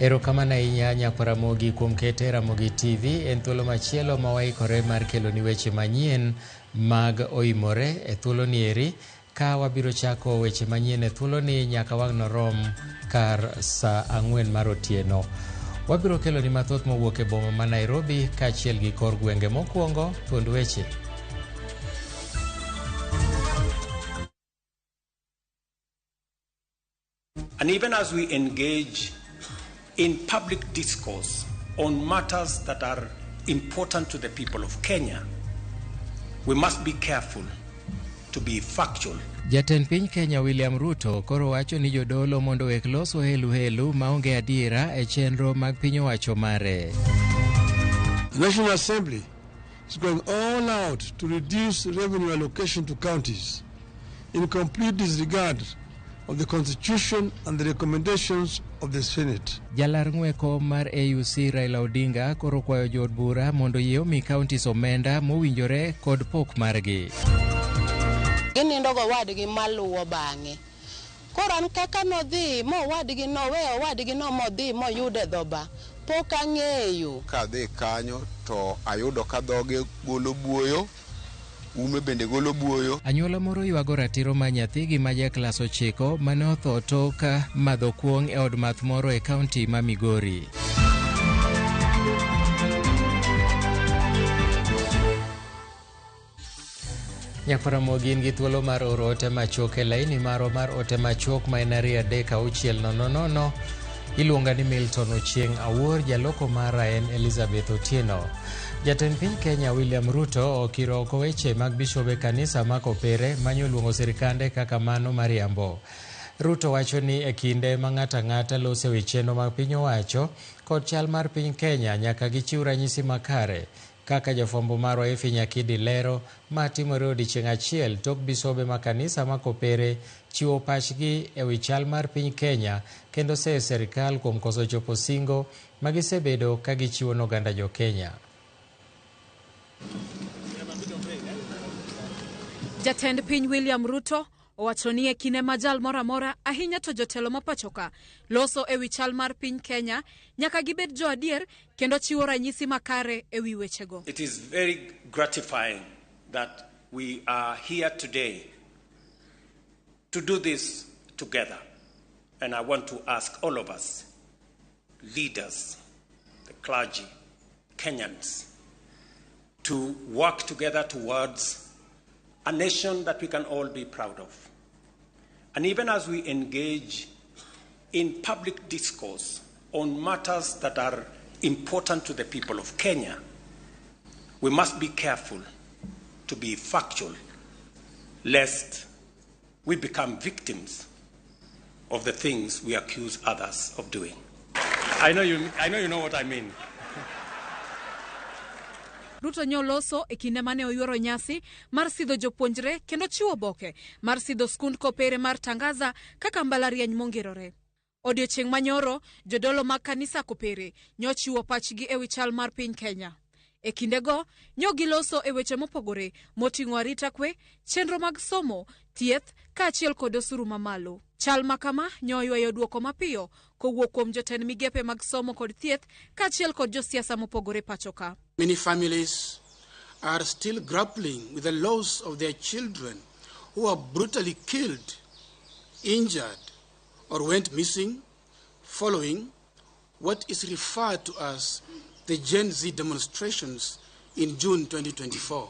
Erokamano ahinya nyakwar Ramogi kuom kete Ramogi TV en thuolo machielo ma waikore mar keloni weche manyien mag oimore e thuoloni eri ka wabiro chako weche manyien e thuoloni nyaka wang' norom kar saa ang'wen mar otieno. Wabiro keloni mathoth mowuok e boma ma Nairobi kaachiel gi kor gwenge. Mokwongo, thuond weche. And even as we engage in public discourse on matters that are important to the people of Kenya, we must be careful to be factual. Jatend piny Kenya William Ruto koro wacho ni jodolo mondo owek loso helu helu maonge adiera e chenro mag piny owacho mare. The National Assembly is going all out to reduce revenue allocation to counties in complete disregard of the Constitution and the recommendations of the Senate. Jalar ng'we kom mar AUC Raila Odinga koro kwayo jood bura mondo yie omi counties omenda mowinjore kod pok margi. Ginindo gowadgi maluwo bang'e. Koro an kaka nodhi mowadgi noweyo owadgi no modhi moyude dho ba, pok ang'eyo. Kadhi kanyo to ayudo ka dhoge golo buoyo, ume bende golo buoyo. Anyuola moro ywago ratiro mar nyathigi ma ja klas ochiko mane otho tok madho kuong' e od math moro e kaunti ma Migori. Nyakwar Ramogi in gi thuolo mar oro ote machuok e laini marwa mar ote machuok ma en 23600. Iluonga ni Milton Ochieng' Awuor, jaloko mara en Elizabeth Otieno. Jatend piny Kenya William Ruto okiro oko weche mag bishobe kanisa ma Kopere manyo luongo sirkande kaka mano mariambo. Ruto wacho ni e kinde ma ng'ato ang'ata loso e wi chenro mag piny owacho kod chal mar piny Kenya nyaka gichiw ranyisi makare. Kaka jafwambo marwa Effie Nyakidi lero, ma timore odiechieng' achiel tok bisobe ma kanisa ma Kopere chiwo pachgi e wi chal mar piny Kenya kendo seyo serikal kuom koso chopo singo ma gisebedo ka gichiwo ne oganda jo Kenya. Jatend piny William Ruto owacho ni e kinde ma jal moro amora ahinya to jotelo ma pachoka loso e wi chal mar piny Kenya nyaka gibed jo adier kendo chiwo ranyisi makare e wi wechego. It is very gratifying that we are here today to do this together. And I want to ask all of us, leaders, the clergy, Kenyans, to work together towards a nation that we can all be proud of. And even as we engage in public discourse on matters that are important to the people of Kenya, we must be careful to be factual, lest we become victims of the things we accuse others of doing. I know you know what I mean. Ruto nyoloso e kinde mane oyuoro nyasi mar sidho jopuonjre kendo chiwo oboke mar sidho skund Kopere mar Tangaza kaka mbalariany mongirore. Odiochieng' manyoro, jodolo mag kanisa Kopere nyochiwo pachgi e wi chal mar piny Kenya. E kindego, nyo giloso e weche mopogore moting'o arita kwe, chenro mag somo, thieth kaachiel kod osuru mamalo. Chal ma kama nyo oywayo duoko mapiyo kowuok kuom jotend migepe mag somo kod thieth kaachiel kod josiasa mopogore pacho ka. Many families are still grappling with the loss of their children who were brutally killed, injured, or went missing following what is referred to as the Gen Z demonstrations in June 2024.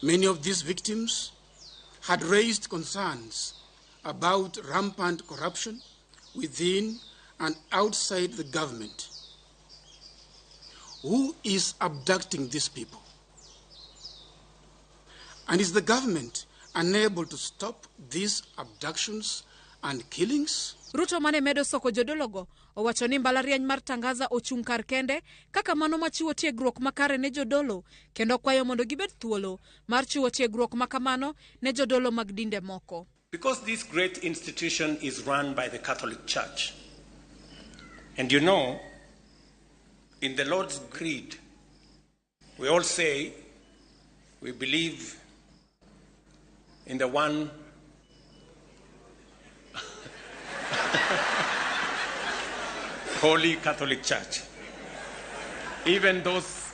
Many of these victims had raised concerns about rampant corruption within and outside the government. Who is abducting these people? And is the government unable to stop these abductions and killings? Ruto mane medo soko jodologo owacho ni mbalariany mar Tangaza ochung' kar kende kaka mano machiwo tiegruok makare ne jodolo kendo kwayo mondo gibed thuolo mar chiwo tiegruok makamano ne jodolo mag dinde moko. Because this great institution is run by the Catholic Church. And you know, in the Lord's Creed, we all say we believe in the one Holy Catholic Church. Even those,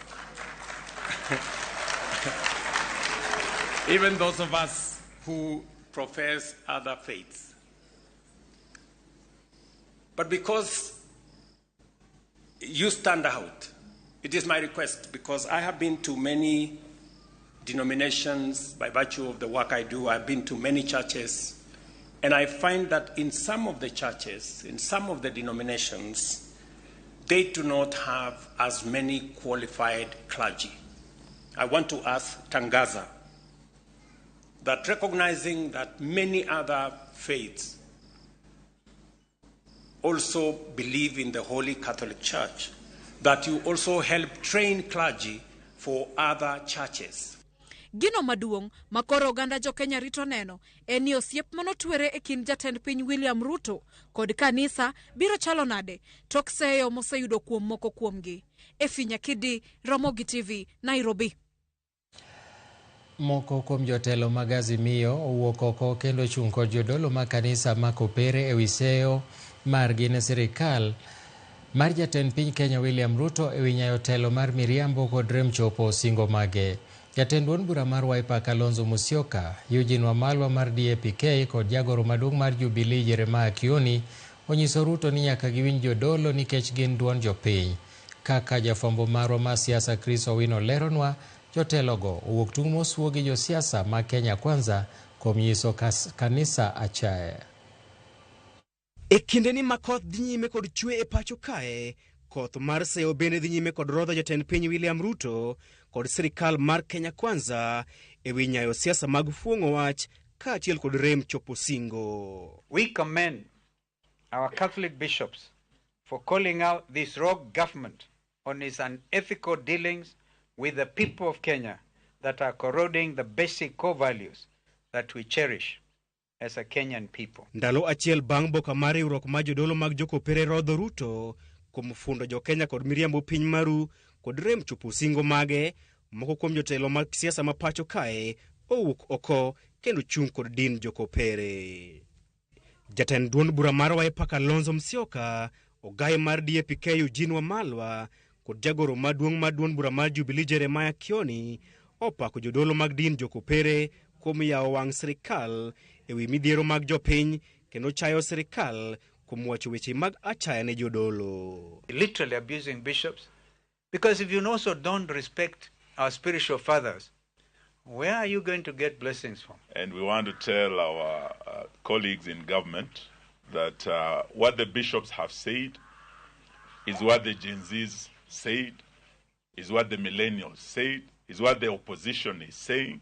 even those of us who profess other faiths. But because you stand out, it is my request, because I have been to many denominations by virtue of the work I do. I've been to many churches, and I find that in some of the churches, in some of the denominations, they do not have as many qualified clergy. I want to ask Tangaza that, recognizing that many other faiths also believe in the Holy Catholic Church, that you also help train clergy for other churches. Gino maduong' ma koro oganda jo-Kenya rito neno en ni osiep manotwere e kind jatend piny William Ruto kod kanisa biro chalo nade tok seyo moseyudo kuom moko kuomgi. Effie Nyakidi, Ramogi TV, Nairobi. Moko kuom jotelo mag Azimio owuok oko kendo chung' kod jodolo mag kanisa ma Kopere ewi seyo margi ne sirikal mar jatend piny Kenya William Ruto ewi nyayo telo mar miriambo kod rem chopo singo mage. Jatend duond bura mar Wiper Kalonzo Musyoka, Eugene Wamalwa mar DAP-K kod jagoro maduong' mar Jubilee Jeremiah Kioni onyiso Ruto ni nyaka giwinj jodolo nikech gin duond jopiny. Kaka jafwambo marwa mar siasa Chris Owino leronwa, jotelogo owuok tung' mosuo gi josiasa ma Kenya Kwanza kuom nyiso kanisa achaye. E kindeni ma koth dhi nyime kod chwe e pacho kae, koth mar seyo bende dhi nyime kod rodho jatend piny William Ruto kod sirikal mar Kenya Kwanza ewi nyayo siasa mag fuong'o wach kaachiel kod rem chopo singo. We commend our Catholic bishops for calling out this rogue government on its unethical dealings with the people of Kenya that are corroding the basic core values that we cherish as a Kenyan people. Ndalo achiel bang' boka mar riwruok mar jodolo mag jokopere rodho Ruto kuom fundo jokenya kod miriambo piny maru kod rem chopo singo mage, moko kuom jotelo mag siasa ma pacho kae owuok oko kendo chung' kod din jokopere. Jatend duond bura mar Wiper Kalonzo Musyoka, ogaye mar DAP-K Eugene Wamalwa kod jagoro maduong' mar duond bura mar Jubilee Jeremiah Kioni opako jodolo mag din jokopere kuom yawo wang' sirikal ewi midhiero mag jopiny kendo chayo sirikal kuom wacho weche mag achaya ne jodolo. Literally abusing bishops, because if you also don't respect our spiritual fathers, where are you going to get blessings from? And we want to tell our colleagues in government that what the bishops have said is what the Gen Zs said, is what the millennials said, is what the opposition is saying,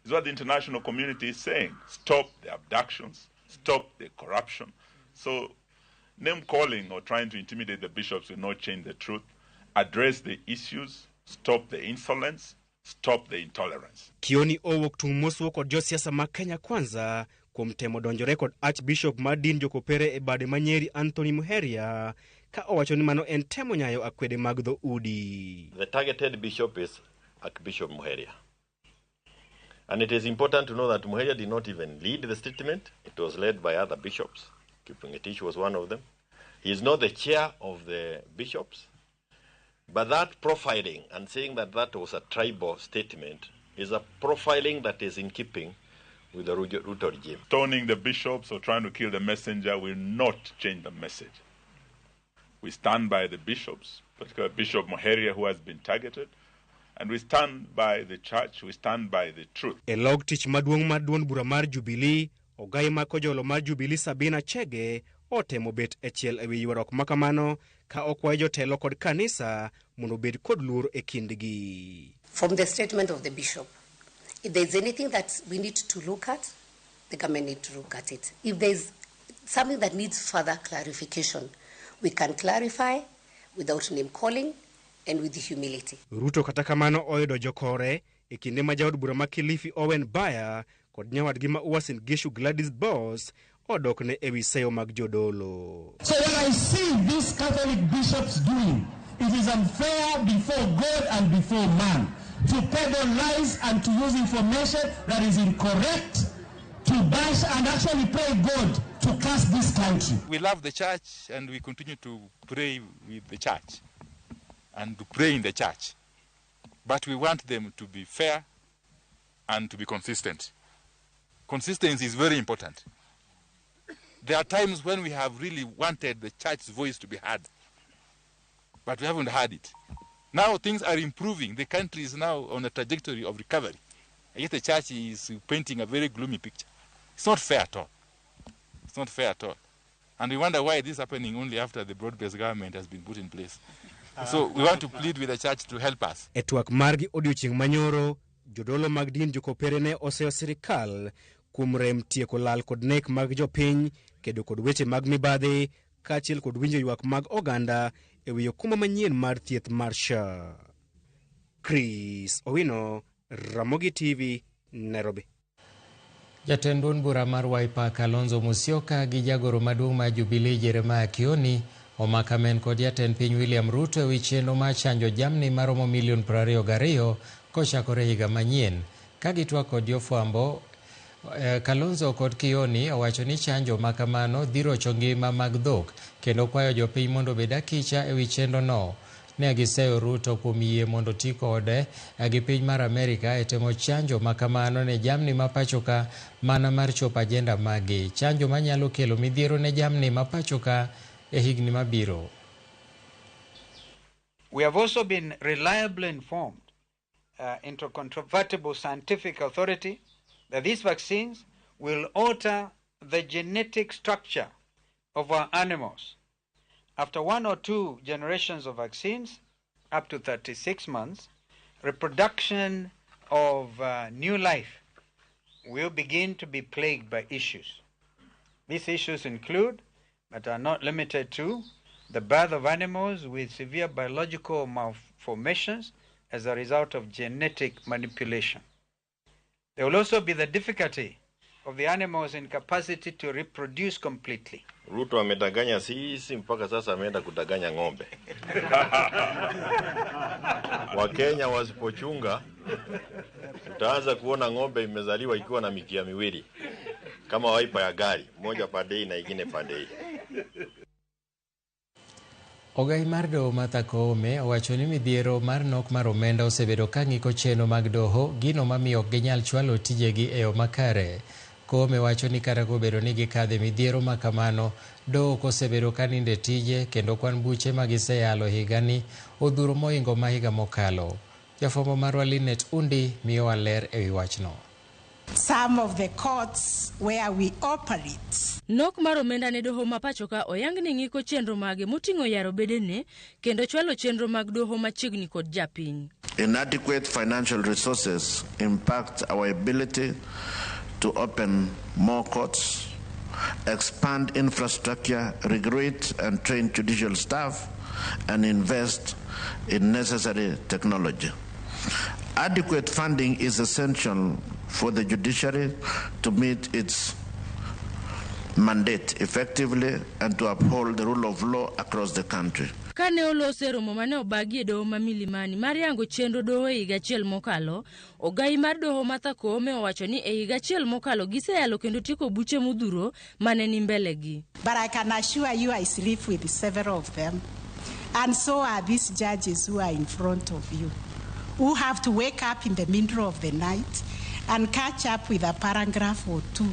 is what the international community is saying. Stop the abductions, stop the corruption. So name calling or trying to intimidate the bishops will not change the truth. Address the issues, stop the insolence, stop the intolerance. Kioni owuok tung' mosuo kod josiasa mag Kenya Kwanza kuom temo donjore kod Archbishop mar din jokopere e bade ma Nyeri Anthony Muheria ka owacho ni mano en temo nyayo akwede mag dhoudi. The targeted bishop is Archbishop Muheria. And it is important to know that Muheria did not even lead the statement. It was led by other bishops. Kipngetich was one of them. He is not the chair of the bishops. But that profiling and saying that that was a tribal statement is a profiling that is in keeping with the Ruto regime. Stoning the bishops or trying to kill the messenger will not change the message. We stand by the bishops, particularly Bishop Muheria, who has been targeted, and we stand by the church, we stand by the truth. E log tich maduong' mar duond bura mar Jubilee, ogai ma kojolo mar Jubilee Sabina Chege otemo bet e chiel ewi ywaruok ma kamano ka okwayo jotelo kod kanisa mondo obed kod luor e kindgi. From the statement of the bishop, if there's anything that we need to look at, the government need to look at it. If there's something that needs further clarification, we can clarify without name calling and with humility. Ruto kata kamano oyudo jokore e kinde ma jaod bura ma Kilifi Owen Baya kod nyawadgi ma Uasin Gishu Gladys Boss odokne ewi seyo mag jodolo. So when I see these Catholic bishops doing, it is unfair before God and before man to peddle lies and to use information that is incorrect to bash and actually pray God to curse this country. We love the church and we continue to pray with the church and to pray in the church. But we want them to be fair and to be consistent. Consistency is very important. There are times when we have really wanted the church's voice to be heard, but we haven't heard it. Now things are improving. The country is now on a trajectory of recovery. And yet the church is painting a very gloomy picture. It's not fair at all. It's not fair at all. And we wonder why this is happening only after the broad-based government has been put in place. So we want to plead with the church to help us. E twak margi odiochieng' manyoro, jodolo mag din jokopere ne oseyo sirikal kuom rem tieko lal kod nek mag jopiny, kedo kod weche mag mibadhi, kaachiel kod winjo ywak mag oganda e wi okumba manyien mar thieth mar SHA. Chris Owino, Ramogi TV, Nairobi. Jatend duond bura mar Wiper Kalonzo Musyoka gi jagoro maduong' mar Jubilee Jeremiah Kioni omako amen kod jatend piny William Ruto ewi chenro mar chanjo jamni maromo milion 22 kochakore higa manyien. Ka gitwak kod jofwambo, Kalonzo kod Kioni owacho ni chanjo ma kamano dhi rocho ngima mag dhok kendo kwayo jopiny mondo obed akicha ewi chenro no. Ne giseyo Ruto kuom yie mondo ti kode gi piny mar Amerika e temo chanjo ma kamano ne jamni ma pachoka mana mar chopo ajenda maggi. Chanjo manyalo kelo midhiero ne jamni ma pachoka e higni mabiro. We have also been reliably informed incontrovertible scientific authority that these vaccines will alter the genetic structure of our animals. After 1 or 2 generations of vaccines, up to 36 months, reproduction of new life will begin to be plagued by issues. These issues include, but are not limited to, the birth of animals with severe biological malformations as a result of genetic manipulation. There will also be the difficulty of the animal's incapacity to reproduce completely. Ruto amedanganya sisi mpaka sasa ameenda kudanganya ng'ombe. Wakenya wasipochunga utaanza kuona ng'ombe imezaliwa ikiwa na mikia miwili kama waipa ya gari, moja pande hii na ingine pande hii. Ogai mar doho Martha Koome owacho ni midhiero mar nok mar omenda osebedo ka ng'iko chenro mag doho, gino mamiyo ok ginyal chwalo tijegi e yo makare. Koome wacho ni kata kobedo ni gikadhe midhiero ma kamano, doho ok osebedo ka ninde tije kendo kwan buche ma giseyalo higani odhuro mohingo ma higa mokalo. Jafwambo marwa Linet Undi miyowa ler ewi wachno. Some of the courts where we operate. Nok mar omenda ne doho ma pachoka oyang ni ng'iko chenro mage moting'o yaro bedene kendo chwalo chenro mag doho machiegni kod japiny. Inadequate financial resources impact our ability to open more courts, expand infrastructure, recruit and train judicial staff, and invest in necessary technology. Adequate funding is essential for the judiciary to meet its mandate effectively and to uphold the rule of law across the country. Kane oloso e romo mane obagi e doho ma Milimani mar yango chenro doho e higa achiel mokalo, ogai mar doho Martha Koome owacho ni e higa achiel mokalo giseyalo kendo tieko buche modhuro mane ni mbelegi. But I can assure you I sleep with several of them, and so are these judges who are in front of you, who have to wake up in the middle of the night and catch up with a paragraph or two.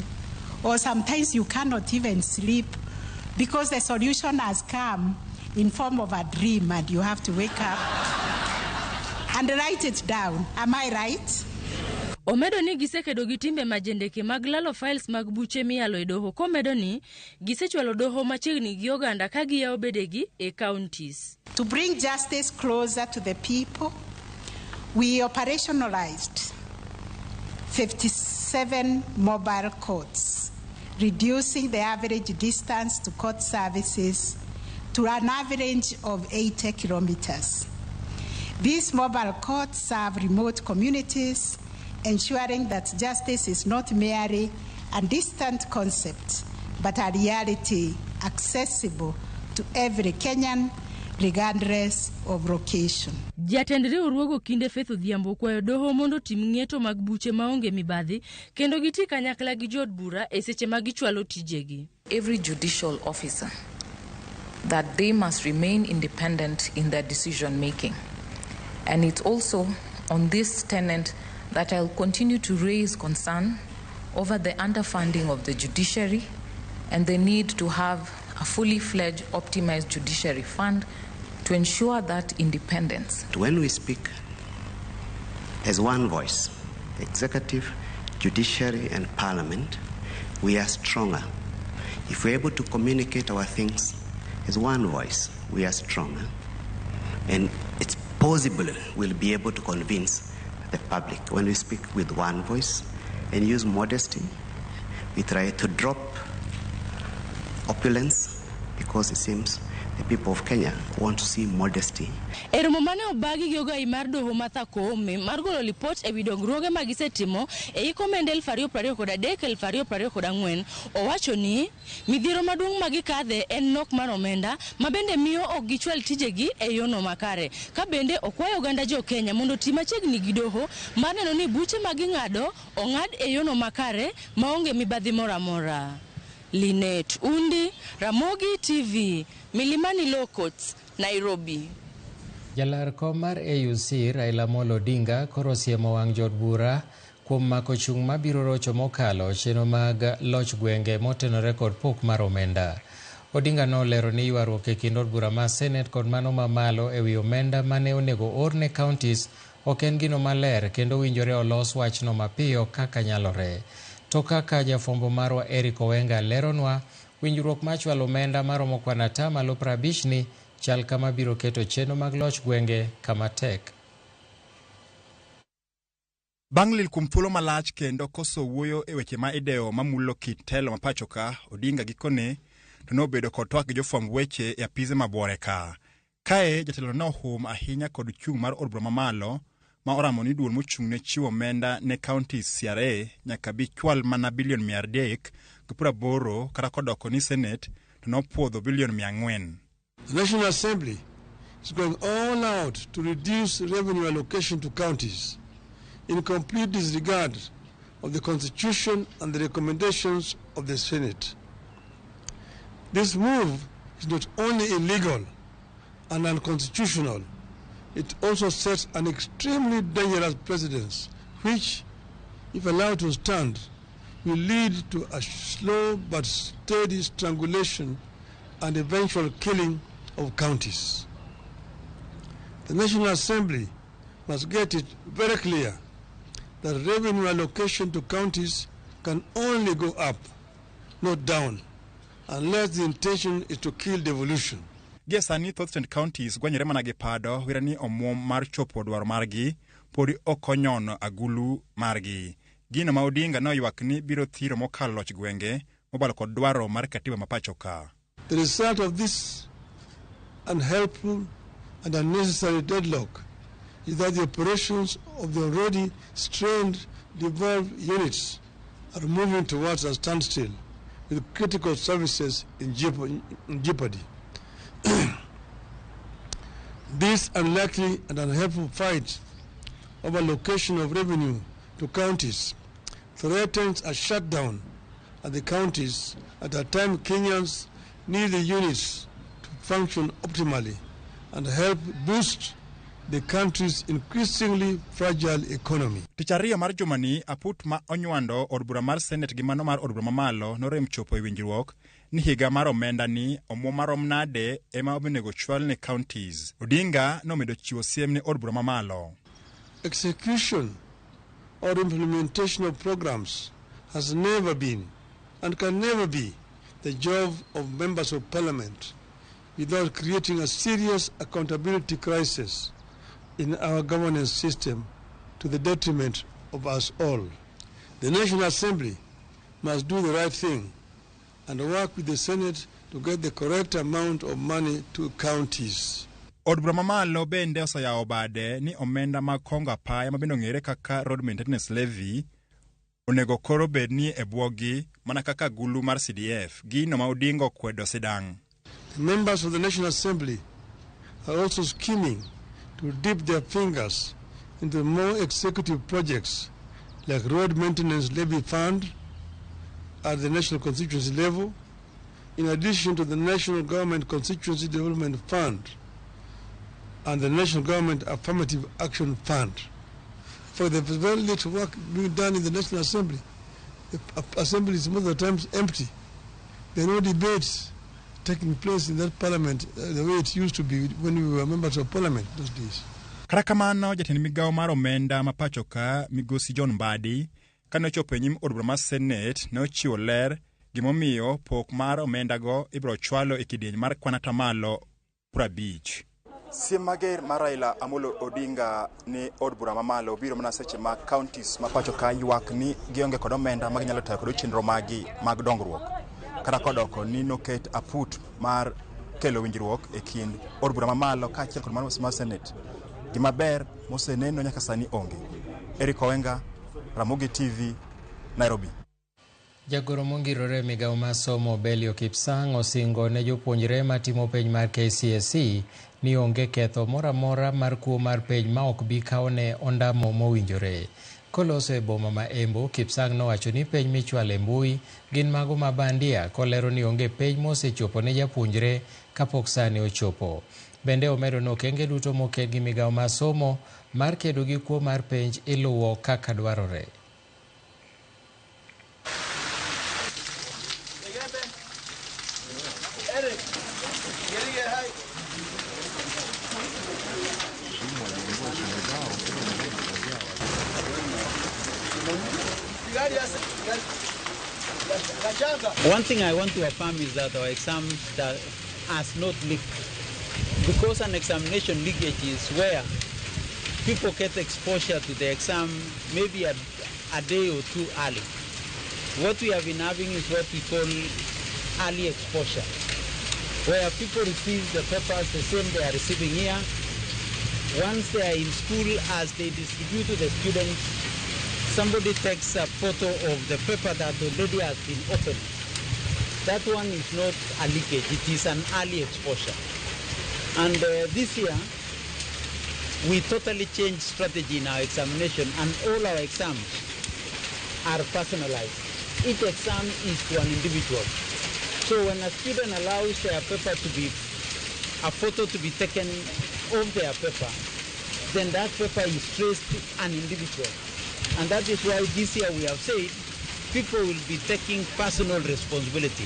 Or sometimes you cannot even sleep because the solution has come in form of a dream and you have to wake up and write it down. Am I right? Omedo ni gisekedo gi timbe majendeke mag lalo files mag buche miyalo e doho komedo ni gisechwalo doho machiegni gi oganda ka giyawo bedegi e counties. To bring justice closer to the people, we operationalized 57 mobile courts, reducing the average distance to court services to an average of 80 kilometers. These mobile courts serve remote communities, ensuring that justice is not merely a distant concept, but a reality accessible to every Kenyan, regardless of location. Jatend riwruogo Kinde Faith Odhiambo okwayo doho mondo otim ng'eto mag buche maonge mibadhi kendo giti kanyakla gi jood bura e seche ma gichwalo tijegi. Every judicial officer that they must remain independent in their decision making. And it's also on this tenet that I'll continue to raise concern over the underfunding of the judiciary and the need to have a fully fledged, optimized judiciary fund to ensure that independence. When we speak as one voice, executive, judiciary, and parliament, we are stronger. If we're able to communicate our things as one voice, we are stronger. And it's possible we'll be able to convince the public. When we speak with one voice and use modesty, we try to drop opulence because it seems the people of Kenya want to see modesty. E romo mane obagi gi ogai mar doho Martha Koome mar golo lipot ewi dongruoge ma gisetimo e hik omenda 2023 2024, owacho ni midhiero maduong' ma gikadhe en nok mar omenda ma bende miyo ok gichwal tijegi e yono makare. Ka bende okwayo oganda jo Kenya mondo oti machiegni gi doho mar neno ni buche ma ging'ado ong'ad e yono makare maonge mibadhi moro amora. Linet Undi, Ramogi TV, Milimani Law Courts, Nairobi. Jalar kom mar AUC Raila Amolo Odinga koro osiemo wang' jood bura kuom mako chung' mabiro rocho mokalo chenro mag loch gwenge motenore kod pok mar omenda. Odinga nolero ni ywaruok e kind od bura mar Senate kod mano mamalo ewi omenda mane onego or ne counties ok en gino maler kendo owinjore olos wachno mapiyo kaka nyalore. To kaka jafwambo marwa Eric Owenga leronwa, winjruok mar chwalo omenda maromo kwan atamalo 50 ni chal kama biro keto chenro mag loch gwenge kama tek. Bang' lil kuom thuolo malach kendo koso wuoyo e weche ma idewo mamulo kit telo ma pacho ka, Odinga gikone to nobedo kod twak gi jofwamb weche e apise ma Buore ka. Kae jatelo nohum ahinya kod chung' mar od bura mamalo ma oramo ni duol mochung' ne chiwo omenda ne counties CRA nyaka bi chwal mana bilion 380 kata kodoko ni Senate to nopuodho bilion 400. The National Assembly is going all out to reduce revenue allocation to counties in complete disregard of the Constitution and the recommendations of the Senate. This move is not only illegal and unconstitutional, it also sets an extremely dangerous precedent which, if allowed to stand, will lead to a slow but steady strangulation and eventual killing of counties. The National Assembly must get it very clear that revenue allocation to counties can only go up, not down, unless the intention is to kill devolution. Gie sani thoth tend counties gwanyore mana gi pado wira ni omuom mar chopo dwaro margi podi ok onyono agulu margi. Gino ma Odinga noywak ni biro thiro mokalo loch gwenge mobalo kod dwaro mar katiba ma pacho ka. The result of this unhelpful and unnecessary deadlock is that the operations of the already strained devolved units are moving towards a standstill, with critical services in jeopardy. This unlikely and unhelpful fight over allocation of revenue to counties threatens a shutdown at the counties at a time Kenyans need the units to function optimally and help boost the country's increasingly fragile economy. Tich ariyo mar jumani, aput ma onywando od bura mar Senate gi mano mar od bura mamalo norem chopo e winjruok ni higa mar omenda ni omuom marom nade ema onego chwal ne counties. Odinga nomedo chiwo siem ne od bura mamalo. Execution or implementation of programs has never been and can never be the job of members of parliament without creating a serious accountability crisis in our governance system to the detriment of us all. The National Assembly must do the right thing and work with the Senate to get the correct amount of money to counties. Od bura mamalo bende oseyawo bade ni omenda mag kongo apaya mabende ong'ere kaka road maintenance levy onego koro bed ni e bwogi mana kaka agulu mar CDF, gino ma Odinga okwedo sidang'. The members of the National Assembly are also scheming to dip their fingers into more executive projects like road maintenance levy fund at the national constituency level, in addition to the National Government Constituency Development Fund and the National Government Affirmative Action Fund. For the very little work being done in the National Assembly, the Assembly is most of the times empty. There are no debates taking place in that parliament the way it used to be when we were members of parliament those days. Kata kamano, jatend migawo mar omenda ma pacho ka migosi John Mbadi kane ochopo e nyim od bura mar Senate ne ochiwo ler gimomiyo pok mar omendago ibiro chwalo e kidieny mar kwan atamalo 50. Siem mager mar Raila Amolo Odinga ni od bura mamalo biro mana seche ma counties ma pacho ka ywak ni gionge kod omenda ma ginyalo tayo kod chenro magi mag dongruok. Kata kodoko ni noket aput mar kelo winjruok e kind od bura mamalo kaachiel kod mar Senate. Gima ber moseneno nyaka sani onge. Eric Owenga, Ramogi TV, Nairobi. Jagoro mongirore e migawo mar somo Belio Kipsang osingo ne jopuonjre matimo penj mar KCSE ni onge ketho moro amora mar kuo mar penj ma ok bi kawne ondamo mowinjore. Koloso e boma ma Embu, Kipsang nowacho ni penj michwalo e mbui gin mago ma bandia, kolero ni onge penj mosechopo ne japuonjre kapok sani ochopo. Bende omedo ni okenge duto moket gi migawo mar somo mar kedo gi kuo mar penj iluwo kaka dwarore. One thing I want to affirm is that our exams has not leaked. Because an examination leakage is where people get exposure to the exam maybe a day or two early. What we have been having is what we call early exposure, where people receive the papers the same they are receiving here. Once they are in school, as they distribute to the students, somebody takes a photo of the paper that already has been opened. That one is not a leakage, it is an early exposure. And this year, we totally changed strategy in our examination, and all our exams are personalized. Each exam is to an individual. So when a student allows their paper to be, a photo to be taken of their paper, then that paper is traced to an individual. And that is why this year we have said people will be taking personal responsibility.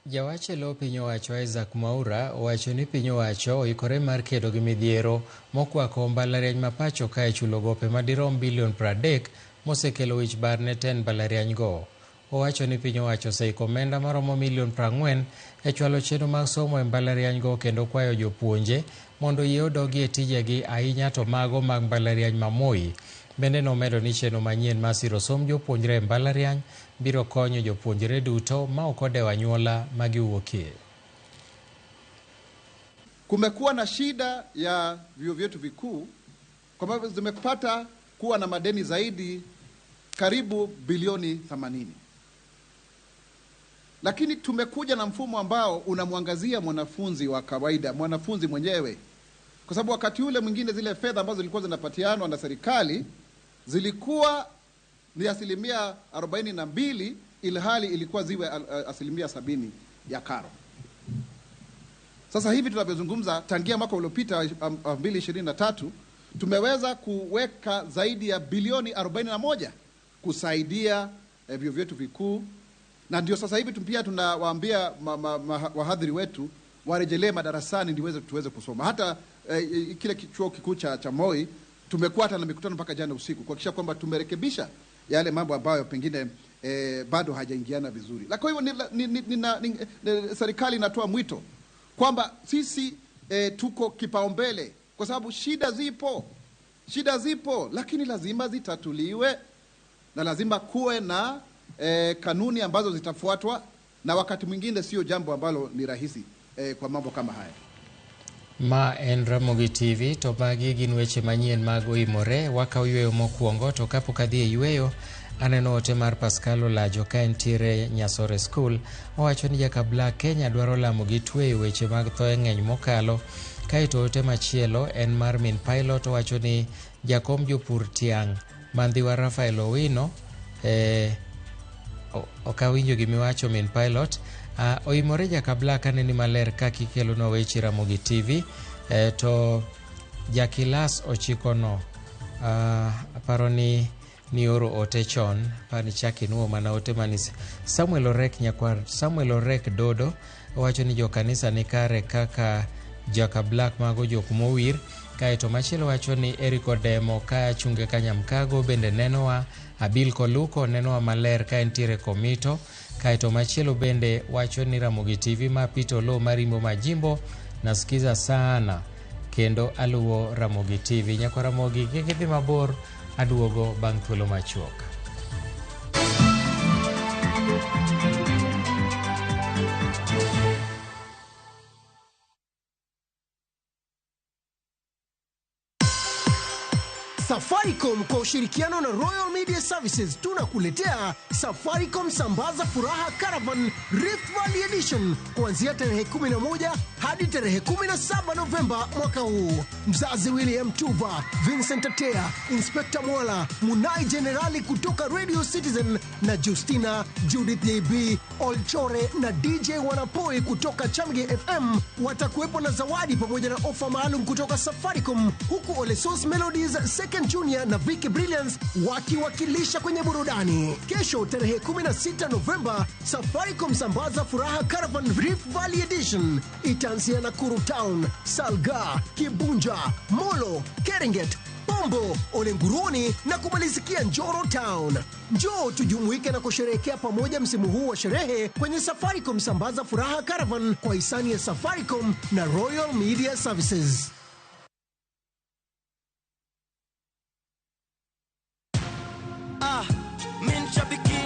Jawach e lo piny owacho Isaac Mwaura owacho ni piny owacho oikore mar kedo gi midhiero mokwako mbalariany ma pacho ka e chulo gope madirom bilion 30 mosekelo wich bar ne tend mbalariany go. Owacho ni piny owacho oseiko omenda maromo milion 40 e chwalo chenro mag somo e mbalariany go kendo kwayo jopuonje mondo oyie odogi e tijegi ahinya to mago mag mbalariany ma Moi. Bende nomedo ni chenro manyien mar siro somb jopuonjre e mbalariany biro konyo jopuonjre duto ma ok odewo anyuola ma giwuokie. Kumekuwa na shida ya vyuo vyetu vikuu kwa sababu zimepata kuwa na madeni zaidi karibu bilioni 80. Lakini tumekuja na mfumo ambao unamwangazia mwanafunzi wa kawaida, mwanafunzi mwenyewe. Kwa sababu wakati ule mwingine zile fedha ambazo zilikuwa zinapatianwa na serikali zilikuwa ni 42% ilhali ilikuwa ziwe 70% ya karo. Sasa hivi tunavyozungumza, tangia mwaka uliopita 2023 tumeweza kuweka zaidi ya bilioni 41 kusaidia vyuo vyetu vikuu, na ndio sasa hivi pia tunawaambia wahadhiri wetu warejelee madarasani ndio tuweze kusoma. Hata kile chuo kikuu cha Moi tumekuwa hata na mikutano mpaka jana usiku kuhakikisha kwamba tumerekebisha yale mambo ambayo pengine bado hajaingiana vizuri. Kwa hivyo serikali inatoa mwito kwamba sisi tuko kipaumbele kwa sababu shida zipo, lakini lazima zitatuliwe na lazima kuwe na kanuni ambazo zitafuatwa, na wakati mwingine sio jambo ambalo ni rahisi kwa mambo kama haya. Ma en Ramogi TV to magi gin weche manyien mag oimore. Wakaw yweyo mokwongo to kapok adhi e yweyo aneno ote mar Pascal Olajo ka entiere Nyasore School. Owacho ni Jakabla Kenya dwaro lamo gi tweyo weche mag thoe ng'eny mokalo. Kaeto ote machielo en mar min pilot, owacho ni jakom jopur tiang' Mandhiwa Rafael Owino ok awinjo gimiwacho min pilot. Oimore Jakabla kaneni maler kaka ikelonwa weche Ramogi TV. To jakilas ochikono, aparo ni nioro ote chon, aparo ni chak inuo mana ote manis. Samuel Orek nyakwar Samuel Orek Dodo owacho ni jokanisa ni kare kaka Jaka Black mago jok mowir. Kaeto machielo wacho ni Eric Odemo ka chunge Kanyamkago bende nenowa, Abil Koluko nenowa maler ka entiere Komito. Kaeto machielo bende wacho ni Ramogi TV ma Peter Oloo Marimbo Majimbo nasikiza sana kendo aluwo Ramogi TV. Nyakwa Ramogi kik idhi mabor, aduogo bang' thuolo machuok. Safaricom kwa ushirikiano na Royal Media Services tunakuletea Safaricom Sambaza Furaha Caravan Rift Valley Edition kuanzia tarehe 11 hadi tarehe 17 Novemba mwaka huu. Mzazi William Tuva, Vincent Atea, Inspector Mwala, Munai Jenerali kutoka Radio Citizen na Justina, Judith JB, Olchore na DJ Wanapoi kutoka Chamge FM watakuwepo na zawadi pamoja na ofa maalum kutoka Safaricom, huku Olesos Melodies, Second Junior na Vicky Brilliance wakiwakilisha kwenye burudani. Kesho tarehe 16 Novemba, Safaricom Sambaza Furaha Caravan Rift Valley Edition itaanzia Nakuru Town, Salga, Kibunja, Molo, Keringet, Bombo, Olenguruni na kumalizikia Njoro Town. Njoo tujumuike na kusherehekea pamoja msimu huu wa sherehe kwenye Safaricom Sambaza Furaha Caravan kwa hisani ya Safaricom na Royal Media Services.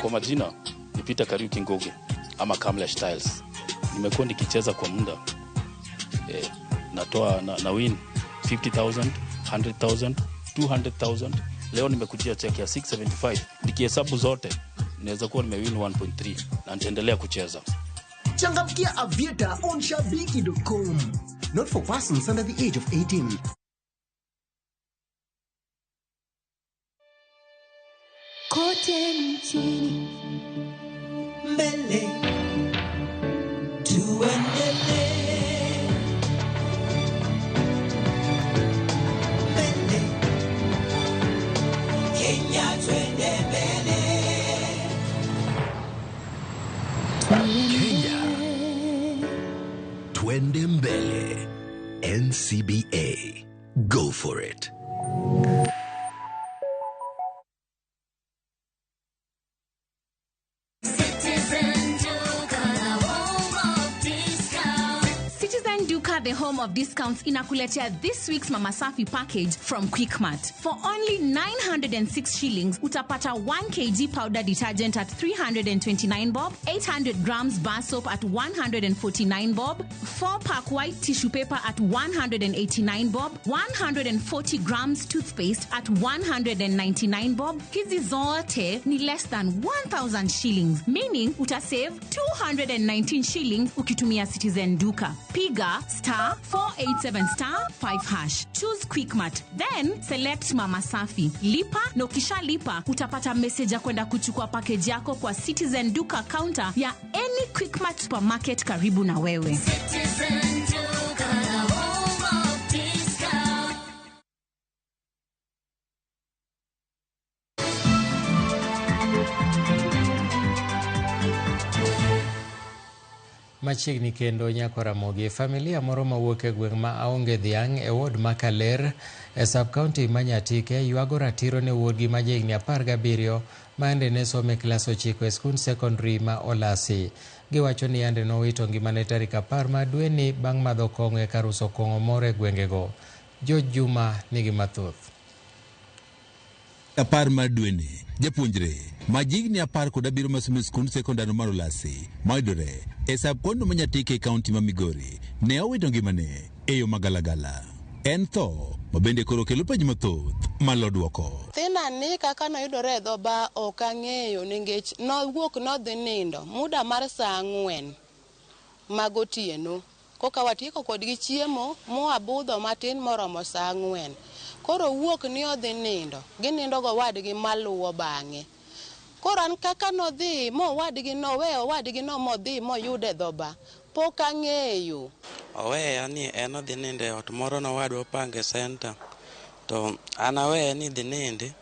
Kwa majina ni Peter Kariuki Ngugi ama Kamlesh Styles. Nimekuwa nikicheza kwa muda. Natoa na win 50,000, 100,000, 200,000. Leo nimekujia check ya 675. Nikihesabu zote naweza kuwa nimewin 1.3 na nitaendelea kucheza. Changamkia Aviator on shabiki.com. Not for persons under the age of 18. Kote nchini mbele tuendelee, mbele Kenya twende mbele. Kenya twende mbele. NCBA, go for it. The home of discounts inakuletea this week's Mama Safi package from Quickmart. For only 906 shillings, utapata 1 kg powder detergent at 329 bob, 800 grams bar soap at 149 bob, 4-pack white tissue paper at 189 bob, 140 grams toothpaste at 199 bob. Hizi zote ni less than 1,000 shillings, meaning utasave 219 shillings ukitumia Citizen Duka. Piga *487*5#. Choose Quickmart, then select Mama Safi. Lipa na ukishalipa utapata message ya kwenda kuchukua package yako kwa Citizen Duka counter ya any Quickmart supermarket karibu na wewe. Citizen Duka, the home of discount. Machiegni kendo nyako Ramogi, familia moro mawuok e gweng' ma Aonge Dhiang' e ward ma Kaler e sub-county ma Nyatike ywago ratiro ne wuodgi ma jahigni 17 ma yande ne somo e klas 9 e skund sekondari ma Olasi. Giwacho ni yande nowito ngimane tarik 10 mar dweni bang' madho kong'o e kar uso kong'o moro e gwengego. George Juma nigi mathoth. 10 mar dweni, japuonjre ma jahigni 17 masomo e skund sekondari mar Olasi mayudore e sub-county ma Nyatike e kaunti ma Migori ne owito ngimane e yo magalagala. En tho ma bende koro kelo penjo mathoth malo duoko. Nyathina ni kaka noyudore e dho bar ok ang'eyo nikech nowuok nodhi nindo muda mar saa 4 magotieno. Koka watieko kodgi chiemo mwabudho matin moromo saa 4. Koro wuok ni odhi nindo, ginindo gowadgi maluwo bang'e. Koro an kaka nodhi mowadgi noweyo owadgi no modhi moyude dho ba, pok ang'eyo. Oweya ni en odhi nindo e ot moro nowadwa opango e senta. To an aweye ni dhi nindi,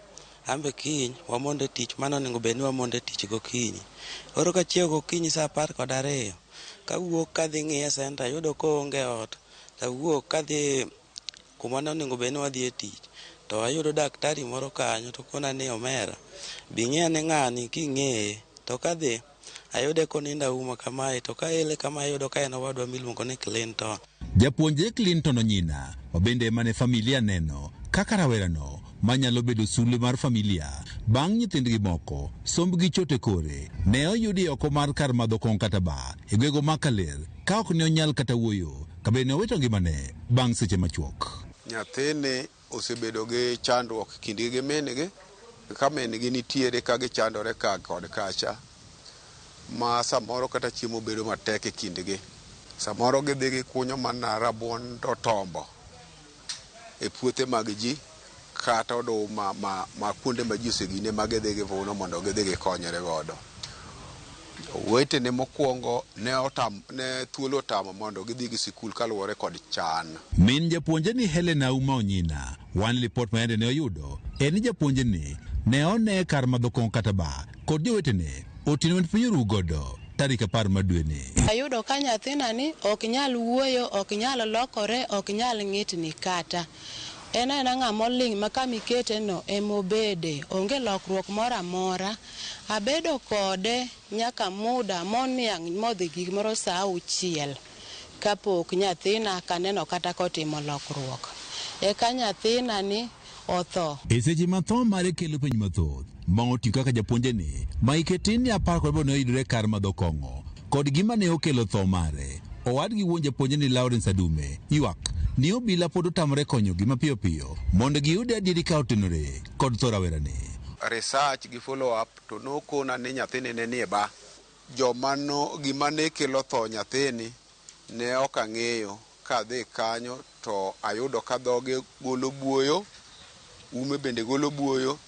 an be kiny wamondo e tich mane onego bed ni wamondo e tich gokinyi. Koro kachiew gokinyi saa 12, kawuok kadhi ng'iye e senta ayudo koonge e ot, tawuok kadhi kuma ne onego bed ni wadhi e tich. To ayudo daktari moro kanyo to kona ni omera, bi ng'i ane ng'ani king'eye. To kadhi, ayude konindo auma kamae, to kaele kama ayudo ka en owadwa miluongo ni Clinton. Japuonjre Clinton Onyina, ma bende ema ne familia neno kaka rawerano manyalo bedo sulwe mar familia bang' nyithindgi moko sombgi chot e kore, ne oyudi oko mar kar madho kong'o kata bar e gwego ma Kaler ka ok ne onyal kata wuoyo kabe ne owito ngimane bang' seche machuok. Nyathini osebedo gi chandruok kindgi gi min-gi, ka min-gi nitiere ka gichandore ka kod kacha, ma samoro kata chiemo bedo matek e kindgi. Samoro gidhi gikunyo mana rabuon to tombo e puothe mag ji kata oduma ma kuonde ma ji osegine ma gidhi givuno mondo gidhi gikonyre godo. Owetene mokwongo ne thuolo otamo mondo gidhi gi sikul kaluwore kod chan. Min japuonjre ni Helena Auma Onyina, wan lipot ma yande ne oyudo en ni japuonjre ni ne one kar madho kong'o kata bar kod jowetene otieno ma piny oru godo tarik 10 mar dweni. Ayudo ka nyathina ni ok nyal wuoyo, ok nyal lokore, ok nyal ng'itni kata. En aena ng'ama oling' ma kama ikete no emobede, onge lokruok moro amora. Abedo kode nyaka muda moniang' modhi gimoro saa 6 kapok nyathina kaneno kata kotimo lokruok. Eka nyathina ni otho. E seche ma tho mare kelo penj mathoth, ma oting'o kaka japuonje ni ma hike tin ni 18 ne oyudore kar madho kong'o kod gima ne okelo tho mare. Owadgi wuon japuonje ni Lawrence Adume ywak ni obila pod otamore konyogi mapiyo piyo mondo giyud adieri ka otenore kod tho rawerani. Research gi follow up to nokona ni nyathini ne nie bar. Joma no gima ne kelo tho nyathini ne ok ang'eyo. Kadhi kanyo to ayudo ka dhoge golo buoyo, ume bende golo buoyo,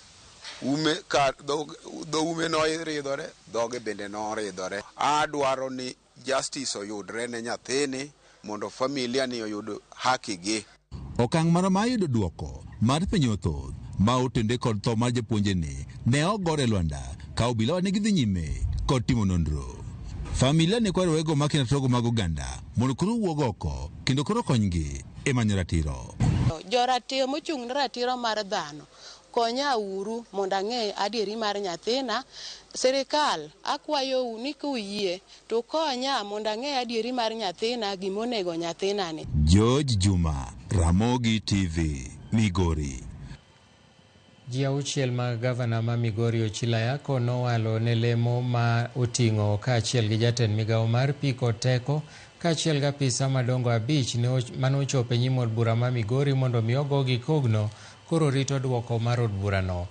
ume ka dho ume noridhore, dhoge bende noridhore. Adwaro ni justice oyudre ne nyathini mondo familia ni oyud haki gi. Okang' mara mar yudo duoko mar penjo mathoth ma otende kod tho mar japuonje ni ne ogore lwanda ka obila ne gidhi nyime kod timo nonro. Familia ne kwayo wego makina togo mag oganda mondo koro owuog oko kendo koro konygi e manyo ratiro. Joratiro mochung' ne ratiro mar dhano, konya uru mondo ang'e adieri mar nyathina. Sirikal, akwayou ni kuyie to konya mondo ang'e adieri mar nyathina, gimonego nyathina ni. George Juma, Ramogi TV, Migori. Ji 6 mag gavana ma Migori Ochila Ayacko nowalo ne lemo ma oting'o kaachiel gi jatend migawo mar pi kod teko kaachiel gi apisa madongo 5 manochopo e nyim od bura ma Migori mondo mi ogogi kogno koro rito duoko mar od burano.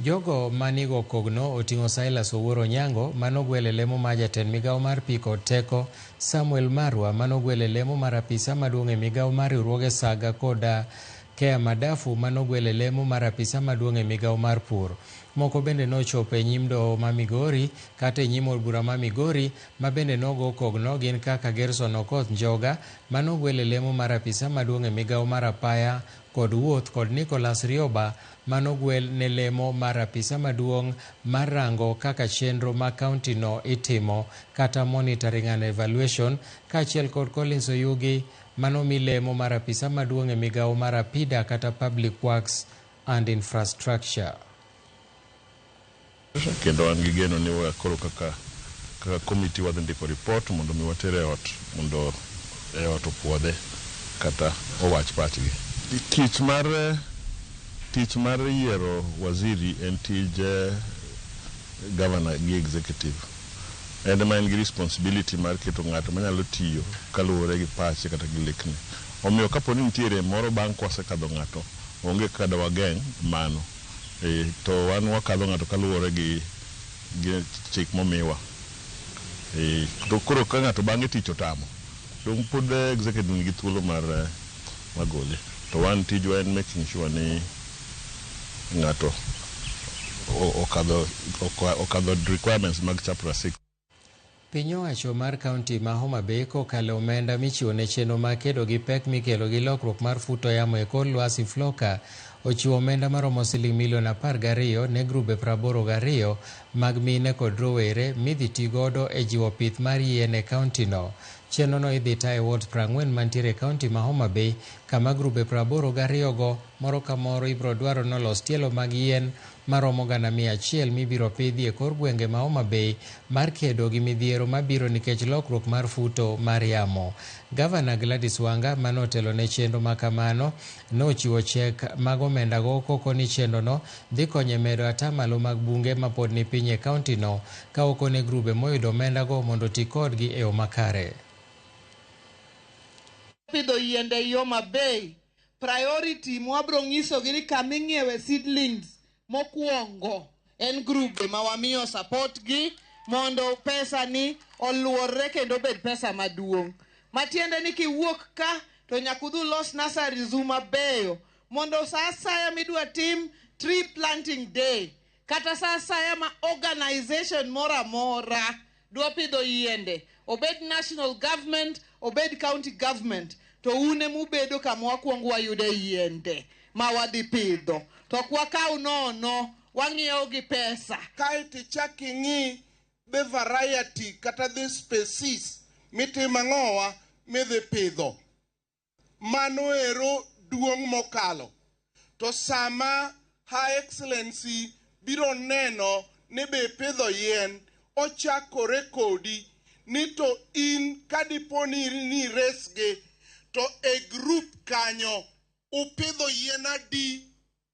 Jogo manigo kogno oting'o Silas Owuor Onyango manogwel e lemo mar jatend migawo mar pi kod teko, Samuel Marwa manogwel e lemo mar apisa maduong' e migawo mar riwruoge Saga kod Kea Madafu manogwel e lemo mar apisa maduong' e migawo mar pur. Moko bende nochopo e nyim doho ma Migori kata e nyim od bura ma Migori ma bende nogo kogno gin kaka Gerson Okoth Njoga manogwel e lemo mar apisa maduong' e migawo mar apaya kod wuoth kod Nicholas Rioba manogwel ne lemo mar apisa maduong' mar rango kaka chenro ma kaunti no itimo kata monitoring and evaluation kaachiel kod Collins Oyugi manomi lemo mar apisa maduong' e migawo mar apida kata Public Works and Infrastructure. Kendo an gi geno ni koro kaka committee wadhi ndiko report mondo mi water e ot mondo e ot opuodhe kata owach pachgi. Tich mar yiero waziri en tij governor gi executive. En ema en gi responsibility mar keto ng'ato manyalo tiyo kaluwore gi pache kata gi lekne. Omiyo kapo ni nitiere moro bang' kwasekadho ng'ato, onge kaka dawageng' mano. To wan wakadho ng'ato kaluwore gi chik momiwa. To koro ka ng'ato bang'e tich otamo, dong' pod executive nigi thuolo mar gole. To wan tijwa en making sure ni ng'ato okadho okadho requirements mag chapter 6. Piny owacho mar kaunti ma Homa Bay kokalo omenda michiwo ne chenro mar kedo gi pek mikelo gi lokruok mar futo yamo e kor lwasi Floka ochiwo omenda maromo siling milion 12 ne grube 82 mag mine kod rowere midhi ti godo e jiwo pith mar yien e kauntino. Chenrono idhi ta e ward 40 mantiere e kaunti ma Homa Bay kama grube 82 go moro ka moro ibiro dwaro nolos tielo mag yien maromo 100,000 mibiro pidhi e kor gwenge ma Homa Bay mar kedo gi midhiero mabiro nikech lokruok mar futo mar yamo. Gavana Gladys Wanga manotelo ne chenro ma kamano nochiwo chek mag omendago koko ni chenrono dhi konyo e medo atamalo mag bunge mapod ni piny e kauntino ka okone grube moyudo omendago mondo oti kodgi e yo makare. Pidho yiende e Homa Bay, priority mwabro nyisogi ni kama ing'iewe seedlings mokwongo en grube ma wamiyo support gi mondo pesa ni oluorre kendo obed pesa maduong'. Matiende ni kiwuok ka to nyaka udhi ulos nurseries u mabeyo mondo sa asaya midwa tim tree planting day kata sa asaya ma organization moro amora dwa pidho yiende, obed national government, obed county government, to un emubedo kama wakwongo wayude yiende ma wadhi pidho to ok wakaw nono, wang'iewo gi pesa. Kaeto ichak ing'i the variety kata the species mitimo ang'owa midhi pidho. Mano ero duong' mokalo. To sama Her Excellency biro neno ni be ipidho yien, ochakore kodi ni to in kadipo ni resgi to e group kanyo upidho yien adi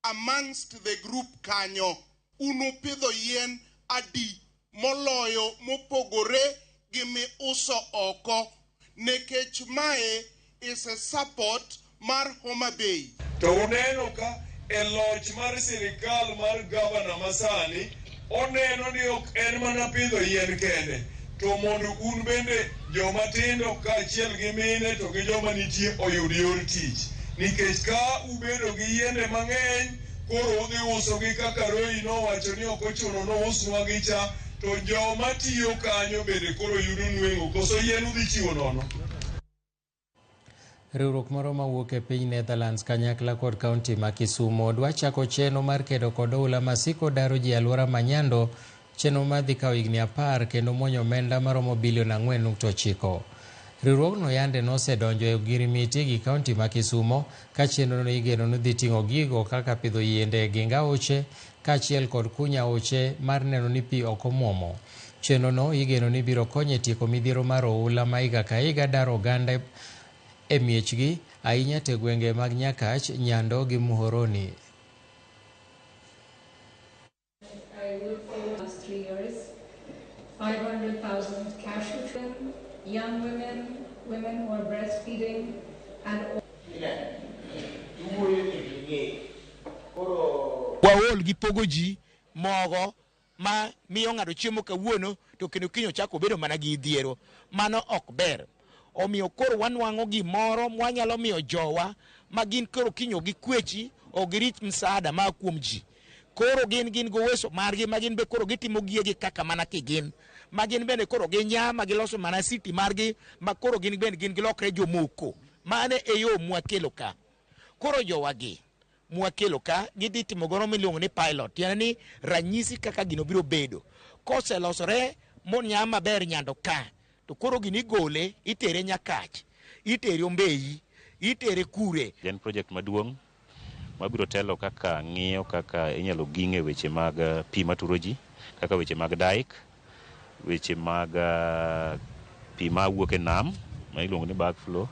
amongst the group kanyo un upidho yien adi moloyo mopogore gi miuso oko nikech mae is a support mar Homa Bay. To uneno ka e loch mar sirikal mar gavana masani oneno ni ok en mana pidho yien kende, to mondo un bende joma tindo kaachiel gi mine to gi joma nitie oyud yor tich. Nikech ka ubedo gi yiende mang'eny, koro udhi usogi kaka Roy nowacho ni ok ochuno nousnwa gi cha, to joma tiyo kanyo bende koro yudo nweng'o, koso yien udhi chiwo nono. Riwruok moro mawuok e piny Netherlands kanyakla kod kaunti ma Kisumo dwa chako chenro mar kedo kod oula masiko daro ji e alwora ma Nyando, chenro madhi kawo higni 10 kendo muonyo omenda maromo bilion 4.9. Riwruogno yande nosedonjo e ogirimiti gi kaunti ma Kisumo ka chenrono igeno ni dhi ting'o gigo kaka pidho yiende e geng aoche kaachiel kod kunyo aoche mar neno ni pi ok omuomo. Chenrono igeno ni biro konyo e tieko midhiero mar oula ma higa ka higa daro oganda e miechgi ahinya to e gwenge mag Nyakach, Nyando gi Muhoroni. I will for the last 3 years, 500,000 cash women, young women, women who are breastfeeding, and all. Waol gi pogo ji mogo ma miyo ng'ato chiemo kawuono to kendo kiny ochako obedo mana gi dhiero. Mano ok ber. Omiyo koro wanwang'o gimoro mwanyalo miyo jowa ma gin koro kiny ok gikwechi, ok girit msaada ma kuom ji. Koro gin goweso margi ma gin be koro gitimo giegi kaka mana kigin. Ma gin bende koro ginya ma giloso mana city margi ma koro gin bende gin gilokre jomoko. Mano e yo mwakelo ka. Koro jowagi mwakelo ka gidhi timo goro miluongo ni pilot, tiende ni ranyisi kaka gino biro bedo. Koselosore monya maber Nyando ka, to koro gini igole itere Nyakach, itere Ombeyi, itere Kure. En project maduong' mabiro telo kaka ng'iyo kaka inyalo ging'e weche mag pi maturo ji, kaka weche mag dike, weche mag pi mawuok e nam ma iluongo ni backflow,